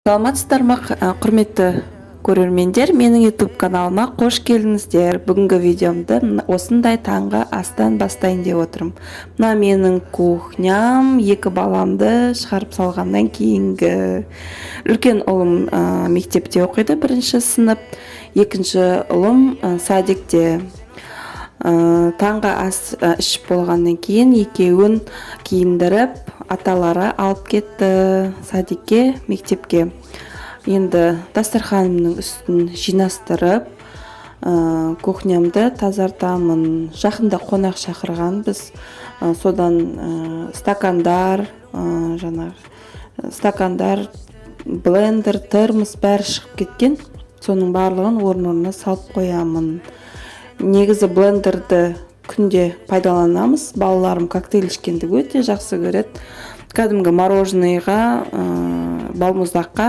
Саламатсыздар ма, құрметті көрермендер? Менің YouTube каналыма қош келдіңіздер. Бүгінгі видеомды осындай таңғы астан бастайын деп отырмын. Мына менің кухням, екі баламды шығарып салғаннан кейінгі. Үлкен ұлым мектепте оқиды, бірінші сынып, екінші ұлым садикте. Таңғы ас ішіп болғаннан кейін екеуін киіндіріп, аталары алып кетті садикке, мектепке. Енді дастарханымның үстін жинастырып, кухнямды тазартамын. Жақында қонақ шақырғанбыз. Содан стакандар, жаңағы стакандар, блендер, термос, бәрі шығып кеткен. Соның барлығын орын орнына салып қоямын. Негізі блендерді күнде пайдаланамыз. Балаларым коктейль ішкенді өте жақсы көреді. Кәдімгі мороженыйға, балмұздаққа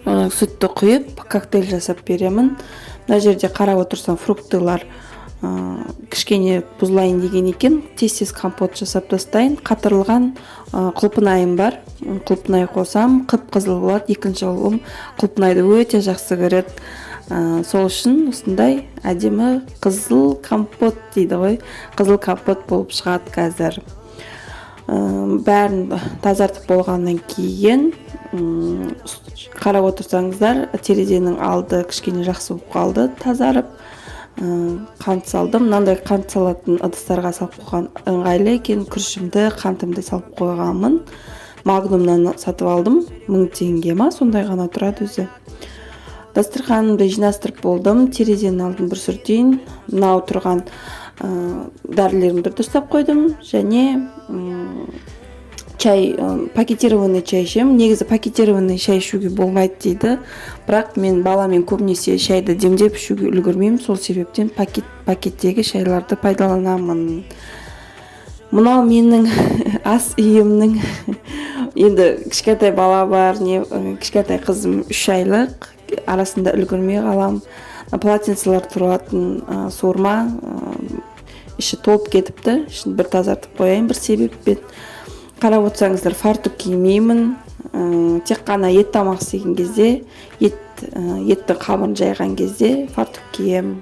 сүтті құйып, коктейль жасап беремін. Мына жерде қарап отырсам, фруктылар кішкене бұзылайын деген екен. Тез тез компот жасап тастайын. Қатырылған құлпынайым бар, құлпынай қосам, қып қызыл болады. Екінші ұлым құлпынайды өте жақсы көреді. Сол үшін осындай әдемі қызыл компот дейді ғой, қызыл компот болып шығады қазір. Бәрін тазартып болғаннан кейін, қарап отырсаңыздар, терезенің алды кішкене жақсы болып қалды, тазарып. Қант салдым. Мынандай қант салатын ыдыстарға салып қойған ыңғайлы екен. Күрішімді, қантымды салып қойғанмын. Магнумнан сатып алдым, 1000 теңге ма, сондай ғана тұрады өзі. Дастарханымды жинастырып болдым, терезенің алдын бір сүртейін. Мынау тұрған дәрілерімді дұрыстап қойдым және чай, пакетированный чай ішемін. Негізі пакетированный шай ішуге болмайды дейді, бірақ мен баламен көбінесе шайды демдеп ішуге үлгермеймін. Сол себептен пакеттегі шайларды пайдаланамын. Мынау менің ас үйімнің. Енді кішкентай бала бар, не, кішкентай қызым 3 айлық, арасында үлгермей қаламын. Полотенцелар тұратын суырма, іші толып кетіпті, ішін бір тазартып қояйын бір себеппен. Қарап отырсаңыздар, фартук кимеймін. Тек қана ет тамақ істеген кезде, еттің қамырын жайған кезде фартук киемін.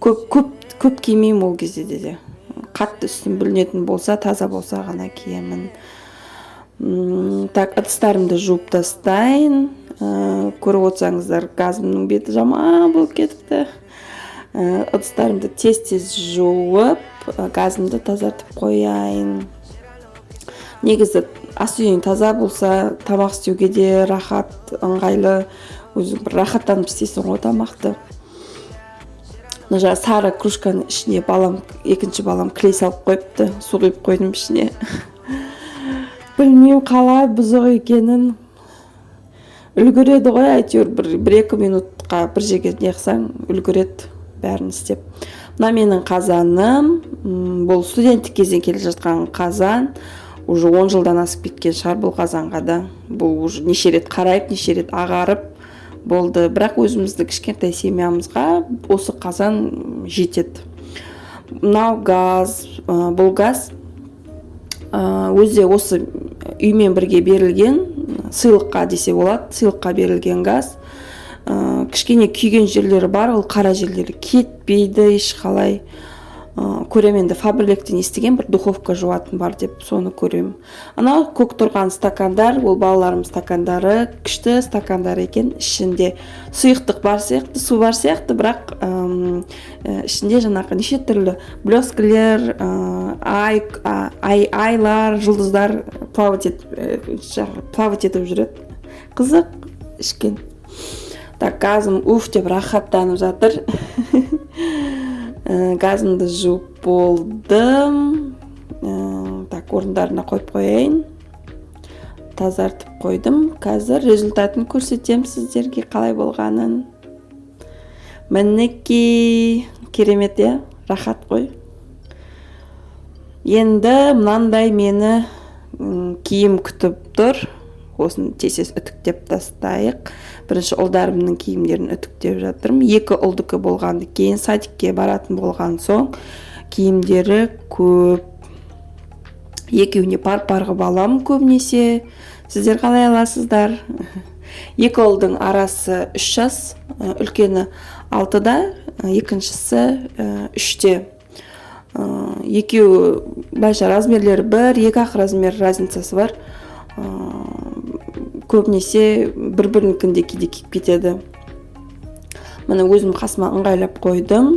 Көп көп көп кимеймін ол кезде де. Қатты үстім бүлінетін болса, таза болса ғана киемін. Так, ыдыстарымды жуып тастайын. Көріп отырсаңыздар, газымның беті жаман болып кетіпті. Ыдыстарымды тез тез жуып, газымды тазартып қояйын. Негізі ас үйің таза болса, тамақ істеуге де рахат, ыңғайлы, өзің бір рахаттанып істейсің ғой тамақты. Мына жаңағы сары кружканың ішіне балам, екінші балам клей салып қойыпты, су құйып қойдым ішіне. Білмеймін, қалай бұзық екенін. Үлгереді ғой әйтеуір, бір екі минутқа бір жерге не қылсаң, үлгереді бәрін істеп. Мына менің қазаным. Бұл студенттік кезден келе жатқан қазан, уже 10 жылдан асып кеткен шығар бұл қазанға да. Бұл уже неше рет қарайып, неше рет ағарып болды, бірақ өзіміздің кішкентай семьямызға осы қазан жетеді. Мынау газ, бұл газ өзі осы үймен бірге берілген, сыйлыққа десе болады, сыйлыққа берілген газ. Кішкене күйген жерлері бар, ол қара жерлері кетпейді ешқалай. Көремін енді, Фаберликтен естіген, бір духовка жуатын бар деп, соны көремін. Анау көк тұрған стакандар, ол балаларым стакандары, күшті стакандар екен. Ішінде сұйықтық бар сияқты, су бар сияқты, бірақ ішінде жаңағы неше түрлі блескілер, ай ай айлар, жұлдыздар плавать етіп жүреді. Қызық ішкен. Так, газым уф деп рахаттанып жатыр. Газымды жуып болдым. Так, орындарына қойып қояйын. Тазартып қойдым. Қазір результатын көрсетемін сіздерге, қалай болғанын. Мінекей, керемет, иә, рахат қой. Енді мынандай мені киім күтіп тұр. Осыны тез тез үтіктеп тастайық. Бірінші ұлдарымның киімдерін үтіктеп жатырмын. Екі ұлдікі болғаннан кейін, садикке баратын болған соң, киімдері көп. Екеуіне пар пар қылып аламын көбінесе. Сіздер қалай аласыздар? Екі ұлдың арасы 3 жас, үлкені 6-да, екіншісі 3-те. Екеуі былайша размерлері бір, екі ақ размер разницасы бар. Көбінесе бір-бірінікін де кейде киіп кетеді. Міне өзім қасыма ыңғайлап қойдым.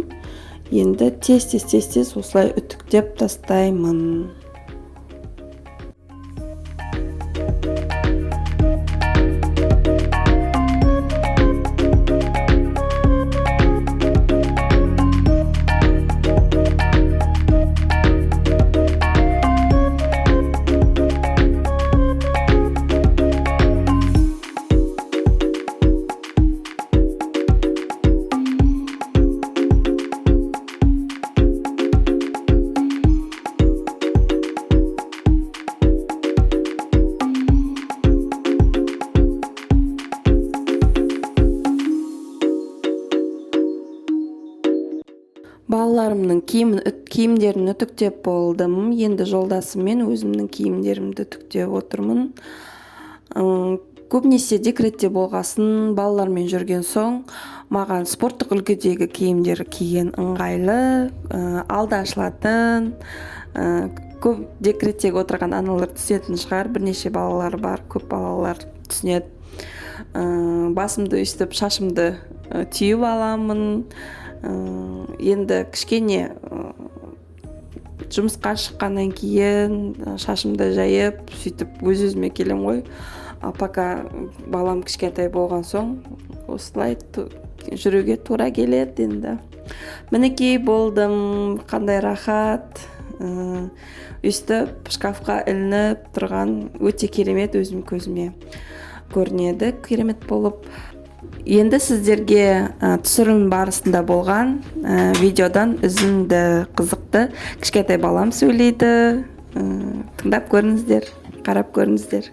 Енді тез-тез осылай үтіктеп тастаймын. Балаларымның киімдерін үтіктеп болдым. Енді жолдасыммен өзімнің киімдерімді үтіктеп отырмын. Көбінесе декретте болғасын, балалармен жүрген соң маған спорттық үлгідегі киімдер киген ыңғайлы, алды ашылатын. Көп декреттегі отырған аналар түсінетін шығар, бірнеше балалар бар, көп балалар түсінеді. Басымды өйстіп шашымды түйіп аламын. Енді кішкене жұмысқа шыққаннан кейін шашымды жайып, сөйтіп өз-өзіме келем ғой. Пока балам кішкентай болған соң осылай жүруге тура келеді енді. Мінекей болдым, қандай рахат. Өйстіп шкафқа ілініп тұрған өте керемет, өзім көзіме көрінеді керемет болып. Енді сіздерге түсірілім барысында болған видеодан үзінді қызықты кішкентай балам сөйлейді. Тыңдап көріңіздер, қарап көріңіздер.